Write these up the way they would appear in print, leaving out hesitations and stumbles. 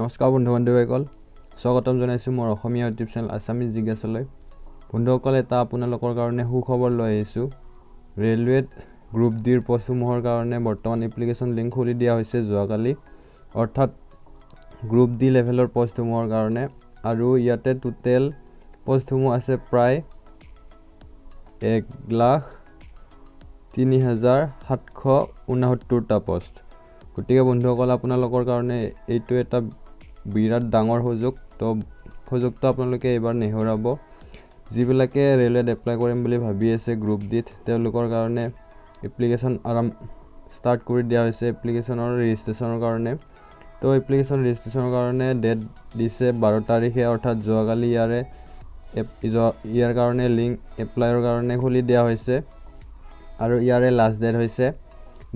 নমস্কাৰ বন্ধু বান্ধৱীসকল, স্বাগতম জনাইছোঁ মোৰ অসমীয়া ইউটিউব চেনেল আছামিজ জিজ্ঞাসালৈ। বন্ধুসকল, এটা আপোনালোকৰ কাৰণে সুখবৰ লৈ আহিছোঁ। ৰেলৱেত গ্ৰুপ ডিৰ পষ্টসমূহৰ কাৰণে বৰ্তমান এপ্লিকেশ্যন লিংক খুলি দিয়া হৈছে যোৱাকালি, অৰ্থাৎ গ্ৰুপ ডি লেভেলৰ পষ্টসমূহৰ কাৰণে। আৰু ইয়াতে টোটেল পষ্টসমূহ আছে প্ৰায় 1,03,769টা পষ্ট। গতিকে বন্ধুসকল, আপোনালোকৰ কাৰণে এইটো এটা বিৰাট ডাঙৰ সুযোগ। তো সুযোগটো আপোনালোকে এইবাৰ নেহেৰুৱাব। যিবিলাকে ৰেলৱেত এপ্লাই কৰিম বুলি ভাবি আছে গ্ৰুপ ডিত, তেওঁলোকৰ কাৰণে এপ্লিকেশ্যন আৰাম ষ্টাৰ্ট কৰি দিয়া হৈছে এপ্লিকেশ্যনৰ ৰেজিষ্ট্ৰেশ্যনৰ কাৰণে। তো এপ্লিকেশ্যন ৰেজিষ্ট্ৰেশ্যনৰ কাৰণে ডেট দিছে 12 তাৰিখে, অৰ্থাৎ যোৱাকালি ইয়াৰ কাৰণে লিংক এপ্লাইৰ কাৰণে খুলি দিয়া হৈছে। আৰু ইয়াৰে লাষ্ট ডেট হৈছে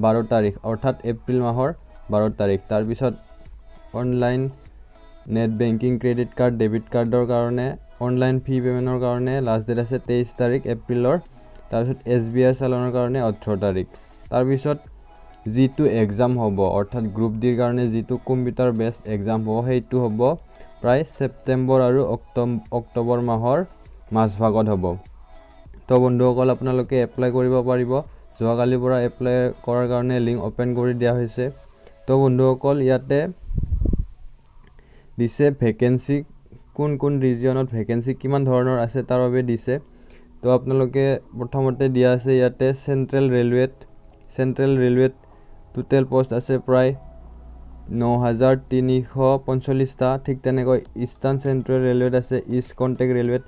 12 তাৰিখ, অৰ্থাৎ এপ্ৰিল মাহৰ 12 তাৰিখ। তাৰপিছত online net banking, credit card, debit কাৰ্ডৰ কাৰণে অনলাইন ফি পে'মেণ্টৰ কাৰণে লাষ্ট ডেট আছে 23 তাৰিখ এপ্ৰিলৰ। তাৰপিছত এছ বি আই চালানৰ কাৰণে 18 তাৰিখ। তাৰপিছত যিটো এক্সাম হ'ব, অৰ্থাৎ গ্ৰুপ ডিৰ কাৰণে যিটো কম্পিউটাৰ বেছড এক্সাম হ'ব, সেইটো হ'ব প্ৰায় ছেপ্টেম্বৰ আৰু অক্টোবৰ মাহৰ মাজভাগত হ'ব। তো বন্ধুসকল, আপোনালোকে এপ্লাই কৰিব পাৰিব। যোৱাকালিৰ পৰা এপ্লাই কৰাৰ কাৰণে লিংক অ'পেন কৰি দিয়া হৈছে। তো বন্ধুসকল, ইয়াতে দিছে ভেকেঞ্চি, কোন কোন ৰিজিয়নত ভেকেঞ্চি কিমান ধৰণৰ আছে তাৰ বাবে দিছে। তো আপোনালোকে প্ৰথমতে দিয়া আছে ইয়াতে চেণ্ট্ৰেল ৰেলৱেত টোটেল পষ্ট আছে প্ৰায় 9345টা। ঠিক তেনেকৈ ইষ্টাৰ্ণ চেণ্ট্ৰেল ৰেলৱেত আছে, ইষ্ট কণ্টেক্ট ৰেলৱেত,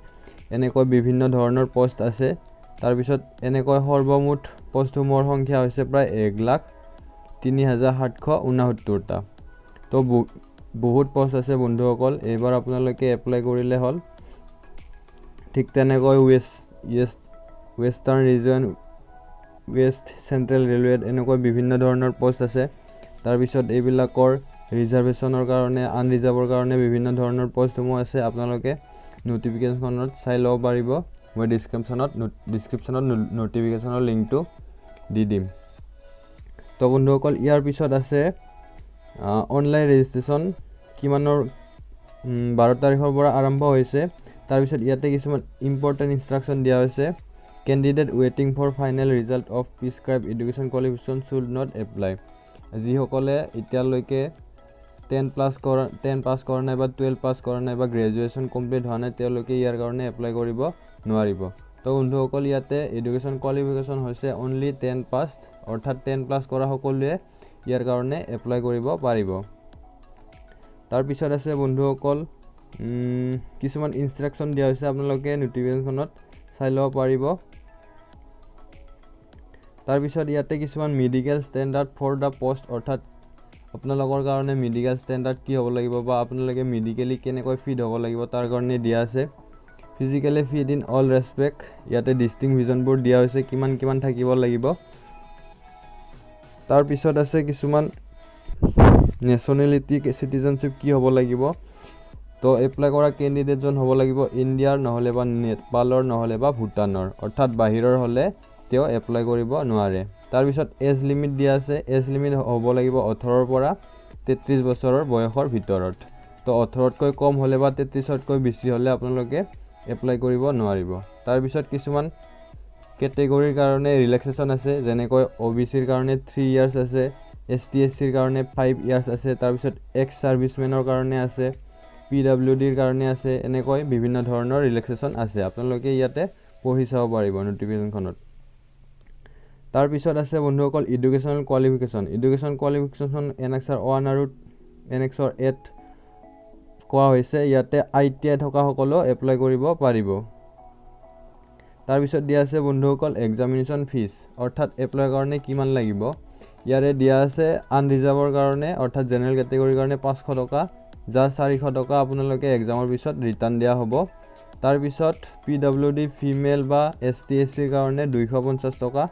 এনেকৈ বিভিন্ন ধৰণৰ পষ্ট আছে। তাৰপিছত এনেকৈ সৰ্বমুঠ পষ্টসমূহৰ সংখ্যা হৈছে প্ৰায় 1,03,769টা। তো বহুত পষ্ট আছে বন্ধুসকল, এইবাৰ আপোনালোকে এপ্লাই কৰিলে হ'ল। ঠিক তেনেকৈ ৱেষ্টাৰ্ণ ৰিজন, ৱেষ্ট চেণ্ট্ৰেল ৰেলৱেত এনেকৈ বিভিন্ন ধৰণৰ পষ্ট আছে। তাৰপিছত এইবিলাকৰ ৰিজাৰ্ভেশ্যনৰ কাৰণে, আনৰিজাৰ্ভৰ কাৰণে বিভিন্ন ধৰণৰ পষ্টসমূহ আছে। আপোনালোকে ন'টিফিকেশ্যনত চাই ল'ব পাৰিব। মই ডিছক্ৰিপশ্যনত ন'টিফিকেশ্যনৰ লিংকটো দি দিম। তো বন্ধুসকল, ইয়াৰ পিছত আছে অনলাইন ৰেজিষ্ট্ৰেশ্যন কিমানৰ 12 তাৰিখৰ পৰা আৰম্ভ হৈছে। তাৰপিছত ইয়াতে কিছুমান ইম্পৰ্টেণ্ট ইনষ্ট্ৰাকশ্যন দিয়া হৈছে। Candidate waiting for final result of prescribed education qualification should not apply. যিসকলে এতিয়ালৈকে 10 পাছ কৰা নাই বা 12 পাছ কৰা নাই বা গ্ৰেজুৱেশ্যন কমপ্লিট হোৱা নাই, তেওঁলোকে ইয়াৰ কাৰণে এপ্লাই কৰিব নোৱাৰিব। তো বন্ধুসকল, ইয়াতে এডুকেশ্যন কোৱালিফিকেশ্যন হৈছে অনলি 10 পাছ, অৰ্থাৎ 10 পাছ কৰা সকলোৱে ইয়াৰ কাৰণে এপ্লাই কৰিব পাৰিব। তাৰপিছত আছে বন্ধুসকল, কিছুমান ইনষ্ট্ৰাকশ্যন দিয়া হৈছে, আপোনালোকে ন'টিফিকেশ্যনত চাই ল'ব পাৰিব। তাৰপিছত ইয়াতে কিছুমান medical standard for the post, অৰ্থাৎ আপোনালোকৰ কাৰণে মেডিকেল ষ্টেণ্ডাৰ্ড কি হ'ব লাগিব বা আপোনালোকে মেডিকেলি কেনেকৈ ফিট হ'ব লাগিব তাৰ কাৰণে দিয়া আছে। Physically fit in all respect, ইয়াতে ডিষ্টিংশ্যনবোৰ দিয়া হৈছে, কিমান কিমান থাকিব লাগিব। তাৰপিছত আছে কিছুমান নেশ্যনেলিটি, চিটিজেনশ্বিপ কি হ'ব লাগিব। তো এপ্লাই কৰা কেণ্ডিডেটজন হ'ব লাগিব ইণ্ডিয়াৰ, নহ'লে বা নেপালৰ, নহ'লে বা ভূটানৰ, অৰ্থাৎ বাহিৰৰ হ'লে তেওঁ এপ্লাই কৰিব নোৱাৰে। তাৰপিছত এজ লিমিট দিয়া আছে। এজ লিমিট হ'ব লাগিব 18ৰ পৰা 33 বছৰৰ বয়সৰ ভিতৰত। তো 18তকৈ কম হ'লে বা 33তকৈ বেছি হ'লে আপোনালোকে এপ্লাই কৰিব নোৱাৰিব। তাৰপিছত কিছুমান কেটেগৰীৰ কাৰণে ৰিলেক্সেশ্যন আছে, যেনেকৈ অ' বি চিৰ কাৰণে 3 ইয়াৰ্ছ আছে, এছ টি, এছ চিৰ কাৰণে 5 ইয়াৰ্ছ আছে, তাৰপিছত এক্স ছাৰ্ভিচমেনৰ কাৰণে আছে, পি ডাব্লিউ ডিৰ কাৰণে আছে, এনেকৈ বিভিন্ন ধৰণৰ ৰিলেক্সেশ্যন আছে। আপোনালোকে ইয়াতে পঢ়ি চাব পাৰিব ন'টিফিকেশ্যনখনত। তাৰপিছত আছে বন্ধুসকল, educational qualification. Education qualification annexure 1 আৰু এনেক্সাৰ এত কোৱা হৈছে। ইয়াতে আইটিআই থকাসকলেও এপ্লাই কৰিব পাৰিব। তাৰপিছত দিয়া আছে বন্ধুসকল, এক্সামিনেশ্যন ফিজ, অৰ্থাৎ এপ্লাইৰ কাৰণে কিমান লাগিব। ইয়াৰে দিয়া আছে আনৰিজাৰ্ভৰ কাৰণে, অৰ্থাৎ জেনেৰেল কেটেগৰীৰ কাৰণে 500 টকা, যাৰ 400 টকা আপোনালোকে এক্সামৰ পিছত ৰিটাৰ্ণ দিয়া হ'ব। তাৰপিছত পি ডাব্লিউ ডি ফিমেল বা এছ টি, এছ চিৰ কাৰণে 250 টকা,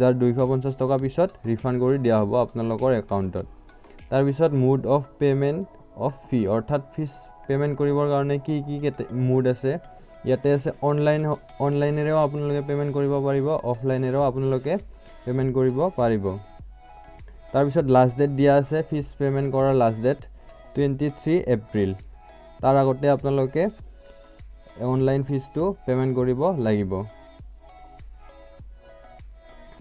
যাৰ 250 টকা পিছত ৰিফাণ্ড কৰি দিয়া হ'ব আপোনালোকৰ একাউণ্টত। তাৰপিছত mode of payment of fee, অৰ্থাৎ ফিজ পে'মেণ্ট কৰিবৰ কাৰণে কি কি মোড আছে। ইয়াতে আছে অনলাইনেৰেও আপোনালোকে পে'মেণ্ট কৰিব পাৰিব, অফলাইনেৰেও আপোনালোকে পে'মেণ্ট কৰিব পাৰিব। তাৰপিছত লাষ্ট ডেট দিয়া আছে, ফিজ পে'মেণ্ট কৰাৰ লাষ্ট ডেট। 23 April। তাৰ আগতে আপোনালোকে অনলাইন ফিজটো পে'মেণ্ট কৰিব লাগিব।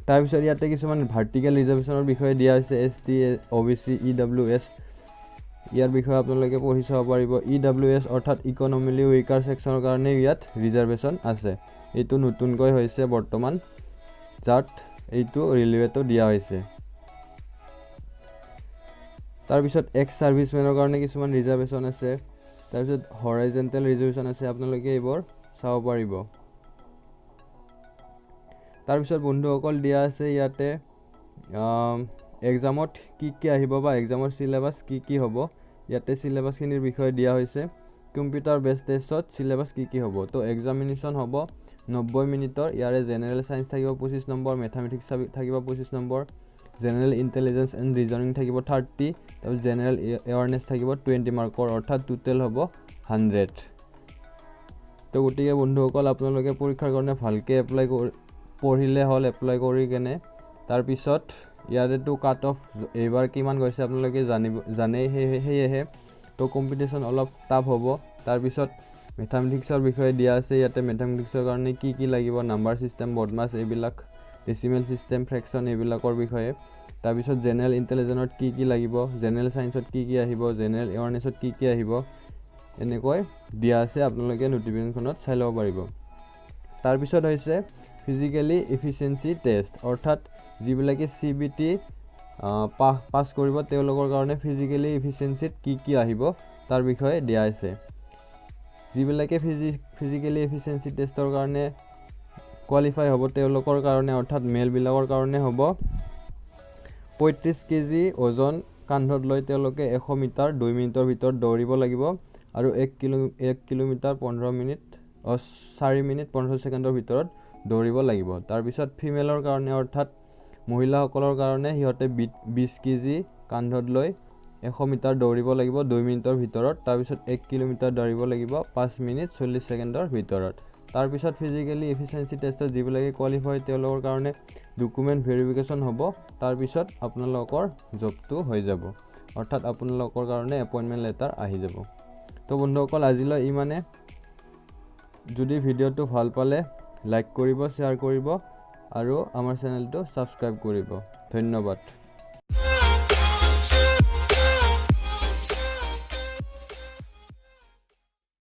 তাৰপিছত ইয়াতে কিছুমান ভাৰ্টিকেল ৰিজাৰ্ভেশ্যনৰ বিষয়ে দিয়া হৈছে, S T, O' B C, E W S. ইয়াৰ বিষয়ে আপোনালোকে পঢ়ি চাব পাৰিব। ই ডাব্লিউ এছ অৰ্থাৎ ইকনমিলি উইকাৰ ছেকশ্যনৰ কাৰণে ইয়াত ৰিজাৰ্ভেশ্যন আছে। এইটো নতুনকৈ হৈছে বৰ্তমান, যাত এইটো ৰেলৱেতো দিয়া হৈছে। তাৰপিছত এক্স ছাৰ্ভিচমেনৰ কাৰণে কিছুমান ৰিজাৰ্ভেশ্যন আছে। তাৰপিছত হৰাইজেণ্টেল ৰিজাৰ্ভেশ্যন আছে। আপোনালোকে এইবোৰ চাব পাৰিব। তাৰপিছত বন্ধুসকল, দিয়া আছে ইয়াতে এক্সামত কি কি আহিব বা এক্সামৰ চিলেবাছ কি কি হ'ব। ইয়াতে চিলেবাছখিনিৰ বিষয়ে দিয়া হৈছে। কম্পিউটাৰ বেছড টেষ্টত চিলেবাছ কি কি হ'ব? তো এক্সামিনেশ্যন হ'ব 90 মিনিটৰ। ইয়াৰে জেনেৰেল ছায়েন্স থাকিব 25 নম্বৰ, মেথামেটিক্স থাকিব 25 number, general intelligence and reasoning থাকিব 30, তাৰপিছত জেনেৰেল এৱাৰনেছ থাকিব 20 মাৰ্কৰ, অৰ্থাৎ টোটেল হ'ব 100। তো গতিকে বন্ধুসকল, আপোনালোকে পৰীক্ষাৰ কাৰণে ভালকৈ এপ্লাই কৰি পঢ়িলে হ'ল এপ্লাই কৰি কেনে। তাৰপিছত ইয়াতেতো কাট অফ এইবাৰ কিমান গৈছে আপোনালোকে জানিব জানেই। সেয়েহে তো কম্পিটিশ্যন অলপ টাফ হ'ব। তাৰপিছত মেথামেটিক্সৰ বিষয়ে দিয়া আছে ইয়াতে। মেথামেটিক্সৰ কাৰণে কি কি লাগিব, নাম্বাৰ ছিষ্টেম, বডমাছ এইবিলাক, ডেচিমেল ছিষ্টেম, ফ্ৰেকশ্যন এইবিলাকৰ বিষয়ে। তাৰপিছত জেনেৰেল ইণ্টেলিজেঞ্চত কি কি লাগিব, জেনেৰেল ছায়েন্সত কি কি আহিব, জেনেৰেল এৱাৰনেছত কি কি আহিব, এনেকৈ দিয়া আছে। আপোনালোকে নটিফিকেশ্যনখনত চাই ল'ব পাৰিব। তাৰপিছত হৈছে ফিজিকেলি ইফিচিয়েঞ্চি টেষ্ট, অৰ্থাৎ যিবিলাকে চি বি টি পাছ কৰিব তেওঁলোকৰ কাৰণে ফিজিকেলি ইফিচিয়েঞ্চিত কি কি আহিব তাৰ বিষয়ে দিয়া আছে। যিবিলাকে ফিজিকেলি এফিচিয়েঞ্চি টেষ্টৰ কাৰণে কোৱালিফাই হ'ব তেওঁলোকৰ কাৰণে, অৰ্থাৎ মেলবিলাকৰ কাৰণে হ'ব 35 কেজি ওজন কান্ধত লৈ তেওঁলোকে 100 মিটাৰ 2 মিনিটৰ ভিতৰত দৌৰিব লাগিব আৰু 1 কিলোমিটাৰ 15 মিনিট, 4 মিনিট 15 ছেকেণ্ডৰ ভিতৰত দৌৰিব লাগিব। তাৰপিছত ফিমেলৰ কাৰণে, অৰ্থাৎ মহিলাসকলৰ কাৰণে সিহঁতে 20 কেজি কান্ধত লৈ 100 মিটাৰ দৌৰিব লাগিব 2 মিনিটৰ ভিতৰত। তাৰপিছত 1 কিলোমিটাৰ দৌৰিব লাগিব 5 মিনিট 40 ছেকেণ্ডৰ ভিতৰত। তাৰপিছত ফিজিকেলি এফিচিয়েঞ্চি টেষ্টত যিবিলাকে কোৱালিফাই, তেওঁলোকৰ কাৰণে ডকুমেণ্ট ভেৰিফিকেশ্যন হ'ব। তাৰপিছত আপোনালোকৰ জবটো হৈ যাব, অৰ্থাৎ আপোনালোকৰ কাৰণে এপইণ্টমেণ্ট লেটাৰ আহি যাব। তো বন্ধুসকল, আজিলৈ ইমানে। যদি ভিডিঅ'টো ভাল পালে লাইক কৰিব, শ্বেয়াৰ কৰিব আৰু আমাৰ চেনেলটো ছাবস্ক্ৰাইব কৰিব। ধন্যবাদ।